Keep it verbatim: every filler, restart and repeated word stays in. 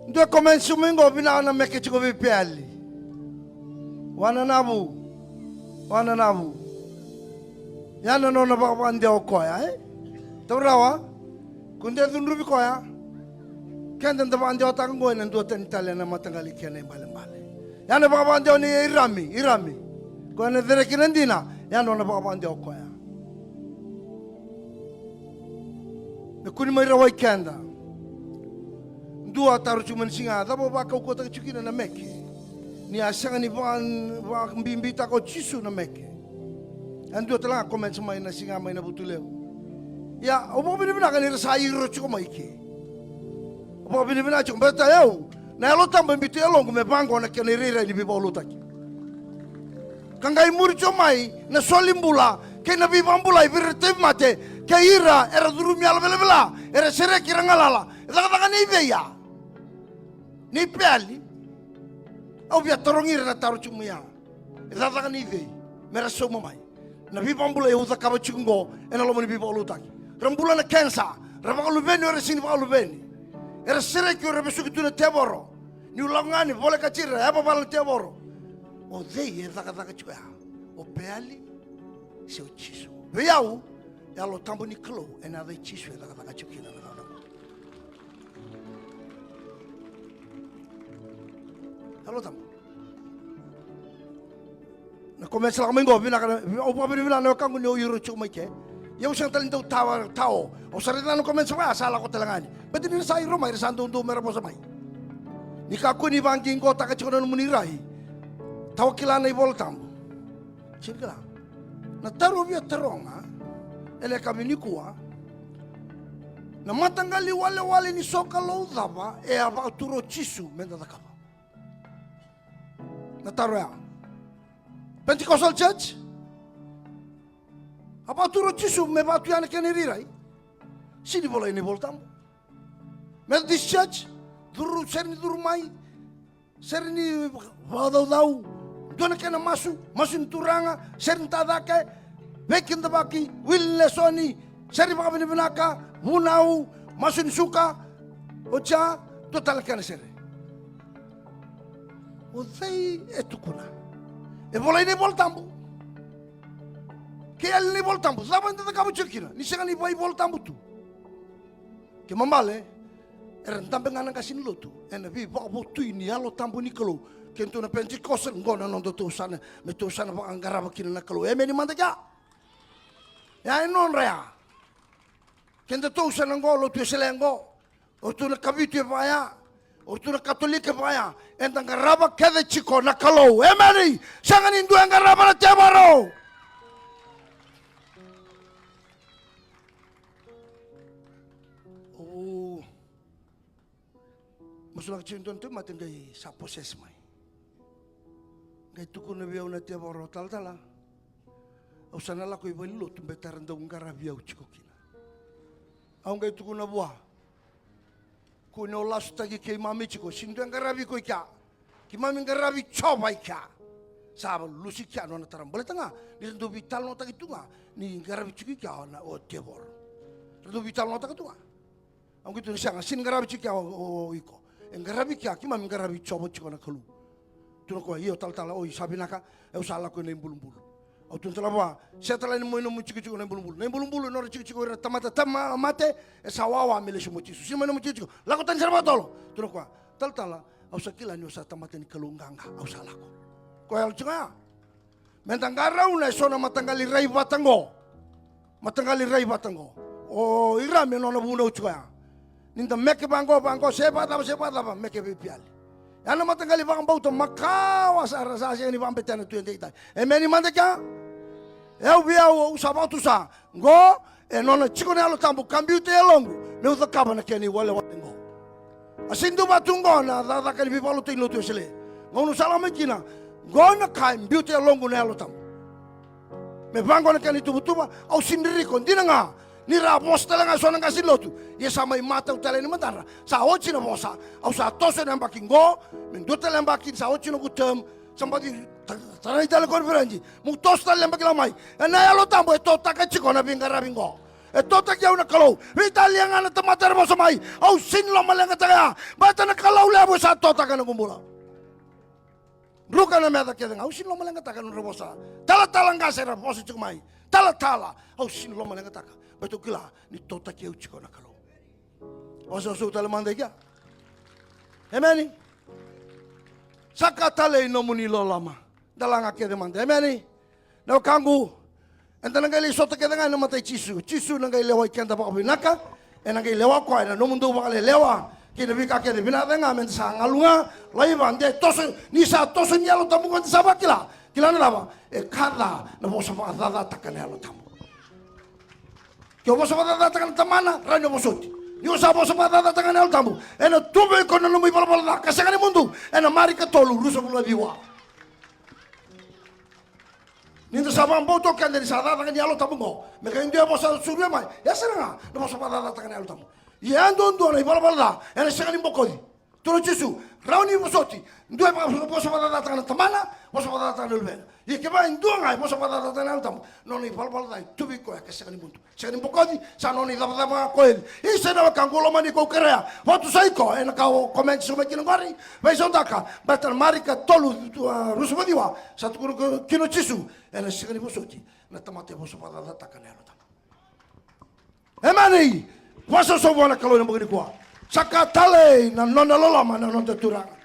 Dua e comment mai qo, vinaka na meke tiko vei Peali. Wananavu. Wananavu. Ia na nona vakavakadewa o koya, e? Taurawa. Ko de cudruvi koya. Keda da vakadewataka qo ena duatani tale na mataqali kena ibalebale. Ia na vakavakadewa nei Irami, Irami. Koya na cereki na dina, ia na nona vakavakadewa o koya. Me kua ni mai rawai keda. Dua a taro tiko mai na siga, cava o vakaukauwataka tiko kina na meke? Ni a sega ni vaka, vakabibitaka o Jisu na meke. E dua tale ga comments mai na siga mai na Vutulevu. Ia, au vakavinavinaka ni ra sa iro tiko mai ke. Au vakavinavinaka tiko, baleta o au, na Yalo Tabu e biuta e yaloqu me vaqo na kena irairai ni veivakalotutaki. Ka qai muri tiko mai na soli bula kei na veivakabulai vei ira na tauvimate, kei ira era curumi yalo velavela, era sereki, era galala. E cakacaka nei cei ya? Nei Peali. Au via tarogi ira na taro tiko mai ya. E cakacaka nei cei me ra sauma mai na veivakabulai au cakava tiko qo ena loma ni veivakalotutaki? Ra bula na kenisa, ra vakaluveni o ira sega ni vakaluveni, era sereki o ira vesuki tu na tevoro. Niu lako ga ni volekati ira, e vavala na tevoro. O cei e cakacaka tiko ya? O Peali se o Jisu? Vei au, Yalo Tabu ni Kalou, ena yaca i Jisu e cakacaka tiko kina na cakacaka. Yalo Tabu. Na comments lako mai qo, vinaka na, au vakavinavinaka na wekaqu ni o iro tiko mai ke. Ia au sega tale ni dau tawa tao. Au sa raica na comments vaya, sa lako tale ga yani. Baleta ni ra sa iro mai, ra sa doudou me ra vosa mai. Ni kakua ni vaqiqotaka tiko na nomuni rai. Tawa kila na iVola Tabu. Sega ni kila. Na taro au via taroga ena yakavi nikua, na mataqali walewale ni sokalou cava e a vakatura o Jisu me da cakava? Na taro ya. Pentecostal church? A vakatura o Jisu me vakatu ya na kena irairai? Sega ni volai ena iVola Tabu. Methodist church? Curu, sere ni curu mai, sere ni vakacaucau, dua na kena masu, masu ni Turaga, sere ni tacake, veikidavaki, wili ni lesoni, sere ni vakavinavinaka, vunau, masu ni suka, oti ya, dua tale na kena sere. O cei e tukuna? E volai ena iVola Tabu? Ke yali na iVola Tabu, cava eda cakava tiko kina ni sega ni vakaiVola Tabu tu? Kena ibalebale, era dabe ga na qase ni lotu ena veivakavotui ni Yalo Tabu ni Kalou. Kedatou na Pentecostal, qo na nodatou sa na, me tou sa na vakaqarava kina na Kalou. Emeni mada kea? Ya e nodra ya. Kedatou sa na qo, lotu Wesele qo. O ratou na Kavitu e vaya, o ratou na Katolika e vaya. Eda qarava kece tiko na Kalou. Emeni. Sega ni dua e qarava na tevoro. O masulaka tiko e dua na tauvimate qai sa possess mai. Qai tukuna vei au na tevoro, talatala, au sa na lako i valenilotu baleta era dau qaravi au tiko kina. Au qai tukuna vua, kua ni o lasutaki keimami tiko, sega ni dua e qaravi iko i kea. Keimami qaravi Jiova i kea. Sa lusi kea na nona tara, baleta ga ni ra dau veitalanoataki tu ga ni qaravi tiko i kea o tevoro. Ra dau veitalanoataka tu ga. Au qai tukuna, sega, sega ni qaravi tiko kea o, o, o iko. E qaravi kea, keimami qaravi Jiova tiko na Kalou. Tukuna o koya, io talatala, oi sa vinaka, au sa lako ena ibulubulu. Au tukuna tale vua, se tale ni mai nomu tikotiko na ibulubulu. Na ibulubulu e nodra tikotiko o ira na tamata, tamata mate, e sa wawa me lesu mai o Jisu. Sega ni mai nomu tikotiko, lako tani sara vakatotolo. Tukuna o koya, talatala, au sa kila ni o sa tamata ni Kalou qaqa, au sa lako. Koya yalo tiko ya. Meda qarauna eso na mataqali rai vata qo. Mataqali rai vata qo. O Irami e nona vunau tiko ya. Ni da meke vaqo, vaqo, se vakacava, se vakacava, meke vei Piali. Ya na mataqali vakabauta makawa sara sa sega ni vakabetena tu e daitai. Emeni mada kea? E au vei au, au sa vakatusa. Qo, e nona tiko na Yalo Tabu ka biuta e yaloqu meu cakava na kena iwalewale qo. A sega ni dau vaka tu qo na cakacaka ni veivakalotutaki ni lotu Wesele. Gauna au sa lako mai kina, qo na ka e biuta e yaloqu na Yalo Tabu. Me vaqo na kena ituvatuva, au sega ni riko, dina ga ni ra vosa tale ga eso na qase ni lotu, ia sa mai matau tale yani madadra. Sa oti na vosa, au sa toso ena yabaki qo, me dua tale na yabaki, sa oti noqu term, sa baci ta-, tarai tale na koniferedi, meu toso tale na yabaki lako mai. Ena Yalo Tabu e totaka tiko na veiqaravi qo. E totaki au na Kalou. Veitalia ga na tamata era vosa mai, au sega ni lomaleqataka ya. Baleta na Kalou levu e sa totaka na noqu bula. Druka na meca kece ga, au sega ni lomaleqataka na nodra vosa. Talatala qase era vosa tiko mai, talatala, au sega ni lomaleqataka. Baleta au kila ni totaki au tiko na Kalou. Oso, oso tale mada i kea. Emeni. Sa ka talei nomuni loloma. Dalaga kece mada. Emeni. Na wekaqu, eda na qai lai sota kece ga ena mata i Jisu. Jisu na qai lewai keda vakavinaka. Ena qai lewa koya ena nomudou vakalelewa kei na veika kece vinaka ga meda sa galu ga. Laiva de toso, ni sa toso ni Yalo Tabu qo, da sa vakila. Kila na cava? E ka ca na vosa vakacacataka na Yalo Tabu. Ke o vosa vakacacataka na tamana, rawa ni o vosoti. Ni o sa vosa vakacacataka na Yalo Tabu, ena tu vei iko na nomu ivalavala ca ka sega ni mudu. Ena Marika tolu, ruasagavulu ka ciwa. Ni da sa vakabauta o keda ni sa cakacaka ni Yalo Tabu oqo, me kai dua e vosa suruvia mai, e sega ga na vosa vakacacataka na Yalo Tabu. Ia e duadua na ivalavala ca ena sega ni bokoci. Tukuna o Jisu, rawa ni vosoti. Dua e vaka-, vosa vakacacataka na tamana, vosa vakacacataka na luvena. Ia kevaka e dua ga e vosa vakacacataka na Yalo Tabu, nona ivalavala ca e tu vei koya ka sega ni mudu. Sega ni bokoci, sa nona icavacava ga ko eli. Isa na wekaqu lomani, ko kerea, vakatusai iko ena ka o komenti tiko mai kina qori. Veisautaka, baleta na Marika tolu, a, ruasagavulu ka ciwa, sa tukuna kina o Jisu, ena sega ni vosoti na tamata e vosa vakacacataka na Yalo Tabu. Emeni. Vakasoso vua na Kalou ena bogi nikua. Sa ka talei na nona loloma na noda Turaga.